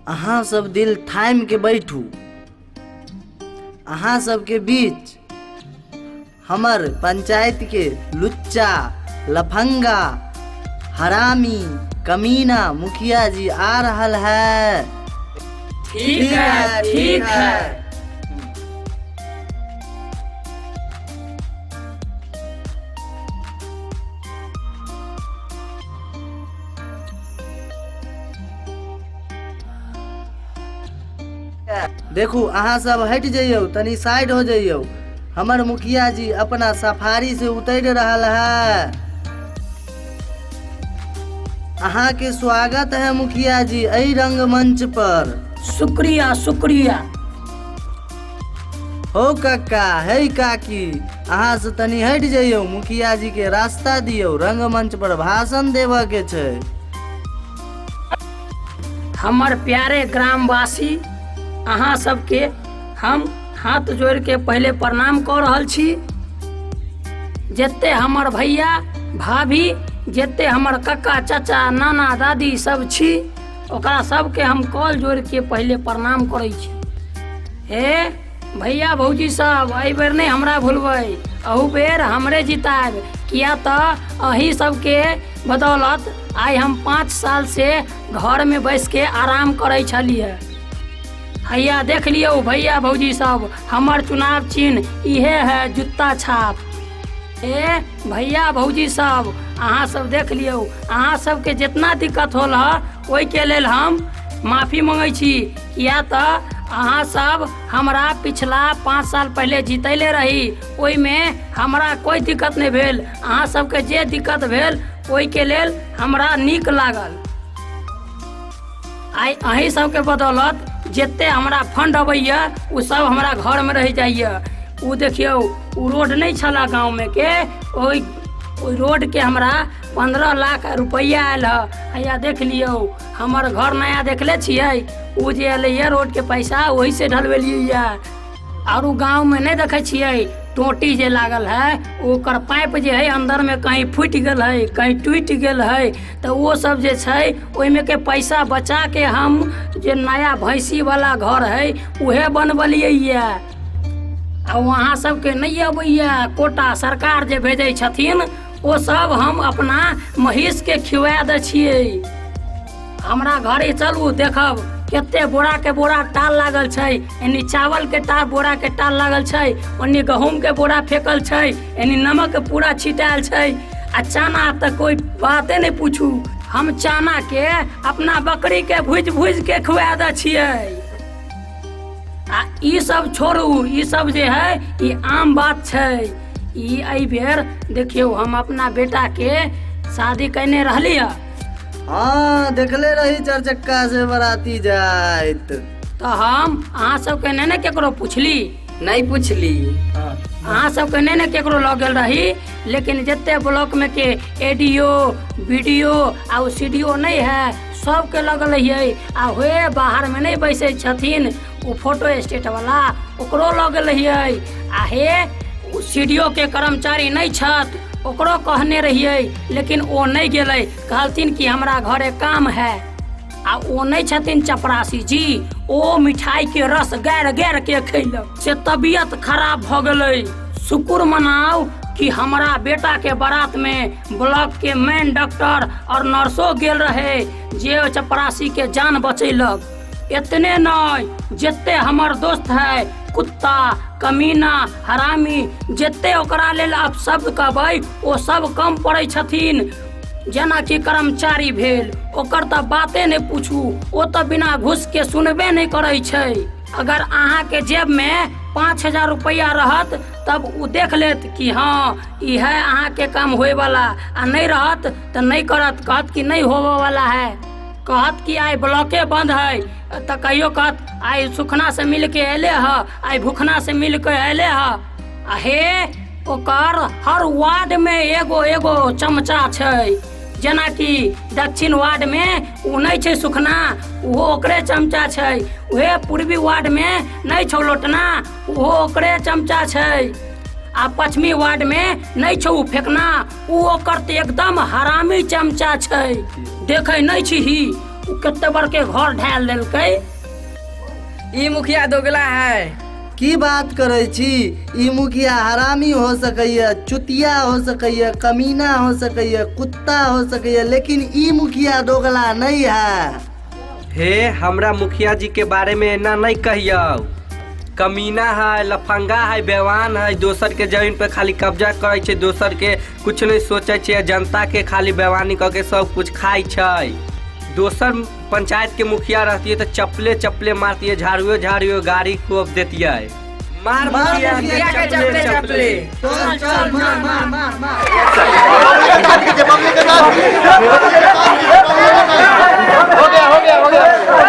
अहाँ सब दिल थामि के बैठू। अहाँ सबके बीच हमर पंचायत के लुच्चा, लफंगा, हरामी, कमीना मुखिया जी आ रहल है। ठीक है, ठीक है। देखू, अहाँ सब हटि जइयौ, तनी साइड हो जइयौ। हमर मुखिया जी अपना सफारी से उतरि रहल है। अहाँ के स्वागत है मुखिया जी एहि रंगमंच पर। शुक्रिया, शुक्रिया। हो कक्का, हे काकी, अहाँ से तनी हटि जइयौ, मुखिया जी के रास्ता दियौ, रंगमंच पर भाषण देबऽ के छै। हमर प्यारे ग्रामवासी, अहाँ सबके हम हाथ जोड़ के पहले प्रणाम कऽ रहल छी। जते हमर भैया भाभी, जते हमर कक्का चाचा नाना दादी सब छी, ओकरा सबके हम कॉल जोड़ के पहले प्रणाम करै छी। हे भैया भौजी सब, एहि बेर नहि हमरा भूलबै, अहू बेर हमरे जितायब, किया तऽ अही सबके बदौलत आइ हम 5 साल से घर में बैस के आराम करै छलियै। हैया देख लियौ भैया भौजी सब, हमर चुनाव चिन्ह इहे है, जुत्ता छाप। ए भैया भौजी सब, अहाँ सब देख लियौ, अहाँ सबके जितना दिक्कत होल है ओहिके लेल हम माफी मंगै छी, किया तऽ अहाँ सब हमरा पिछला 5 साल पहले जीतैले रही, ओहिमे हमरा कोइ दिक्कत नहि भेल। अहाँ सबके जे दिक्कत भेल ओहिके लेल हमरा नीक लागल। आइ अहीं सबके बदौलत जते हमरा फंड अबैया ओ सब हमरा घरमे रहि जाइया। ओ देखियौ, ओ रोड नहि छलए गाँवमे के, ओहि रोडके हमरा 15 लाख रुपैआ आयल हँ। हैया देख लियौ, हमर घर नया देखले छियै, ओ जे एलैया रोडके पैसा ओहि से ढलबेलियै। और उ गाँव में नहीं देखे छियै, टोटी जे लागल है ओकर पाइप जे है अंदर में कहीं फूटि गेल है, कहीं टूटि गेल है, तऽ ओ सब जे छै ओहिमे के पैसा बचा के हम जे नया भैंसी वाला घर है उहे बनबलियै। आ वहाँ सबके नहीं अबैया कोटा सरकार जे भेजै छथिन ओ सब हम अपना महीष के खिवा दै छियै। हमरा घरे चलू, देखब कते बोरा के बोरा टाल लागल छै। एनी चावल के टाल बोरा के टाल लागल छै, ओनी गहूम के बोरा फेकल छै, एनी नमक पूरा छिटायल छै। आ चना तऽ कोई बाते नहीं पूछू, हम चना के अपना बकरी के भुजि भुजि के खुआ दै छियै। आ ई सब छोड़ू, ई सब जे है ई आम बात छै। ई एहि बेर देखियौ, हम अपना बेटा के शादी केने रहली है। हाँ, देखले रही चार चक्का से बराती जाइत। तऽ हम अहाँ सबके नहि ने केकरो पुछली? नहीं पुछली। अहाँ सबके नहि ने केकरो लऽ गेल रही, लेकिन जते ब्लॉक में के A D O, B D O आ ओ सी डी ओ नहीं है, सबके लऽ गेल रहियै। आ हे बाहर में नहीं बैसै छथिन ओ फोटो स्टेट वाला, ओकरो लऽ गेल रहियै। आ हे ओ सी डी ओ के कर्मचारी नहीं छथि, ओकरो कहने रहियै, लेकिन ओ नहीं गेलै, कहलथिन कि हमरा घरे काम है। आ ओ नहीं छथिन चपरासी जी, ओ मिठाई के रस गारि गारि के खैलक से तबियत खराब भऽ गेलै। शुक्र मनाउ कि हमरा बेटा के बारात में ब्लॉक के मेन डॉक्टर और नर्सो गेल रहे, जे चपरासी के जान बचैलक। इतने नहीं, जते हमर दोस्त है कुत्ता कमीना हरामी, जते ओकरा लेल अपशब्द कहबै ओ सब कम पड़ै छथिन। जेनाकि कर्मचारी भेल, ओकर तऽ बाते नहि पूछू, ओ तऽ बिना घूस के सुनबे नहि करै छै। अगर अहाँके जेब में 5000 रुपैआ रहत तब ओ देख लेत कि हाँ ई है अहाँके काम होइवला, आ नहि रहत तऽ नहि करत, कहत कि नहि होबऽवला है, कहत कि आइ ब्लॉके बंद है, तऽ कहियो कहत आइ सुखना से मिल के अयले ह, आइ भूखना से मिल के अयले ह। आ हे ओकर हर वार्ड में एगो एगो चमचा छै, जेनाकि दक्षिण वार्ड में ओ नहि छै सुखना, ओहो ओकरे चमचा छै। उहे पूर्वी वार्ड में नहि छौ लोटना, ओहो ओकरे चमचा छै। आ पश्चिमी वार्ड में नहि छौ ओ फेकना, ओ ओकर तऽ एकदम हरामी चमचा छै। देखै नहि छीही, ओ कते बड़के घर ढाल देलकै। ई मुखिया दोगला है। की बात करै छी? ई मुखिया हरामी हो सकैया, चुतिया हो सकैया, कमीना हो सकैया, कुत्ता हो सकैया, लेकिन ई मुखिया दोगला नहीं है। हे, हमरा मुखिया जी के बारे में एना नहीं कहियौ। कमीना है, लफंगा है, बेवान है, दोसर के जमीन पे खाली कब्जा करै छै, दोसर के कुछ नहीं सोचै छै, जनता के खाली बेवानी कऽ के सब कुछ खाइ छै। दोसर पंचायत के मुखिया रहती तो चप्पले चप्पले मारती, झाड़ुए झाड़ुए गाड़ी खूब देतियै। मार मुखिया के चप्पले चप्पले। चल चल, मार मार मार मार। हो गया हो गया हो गया।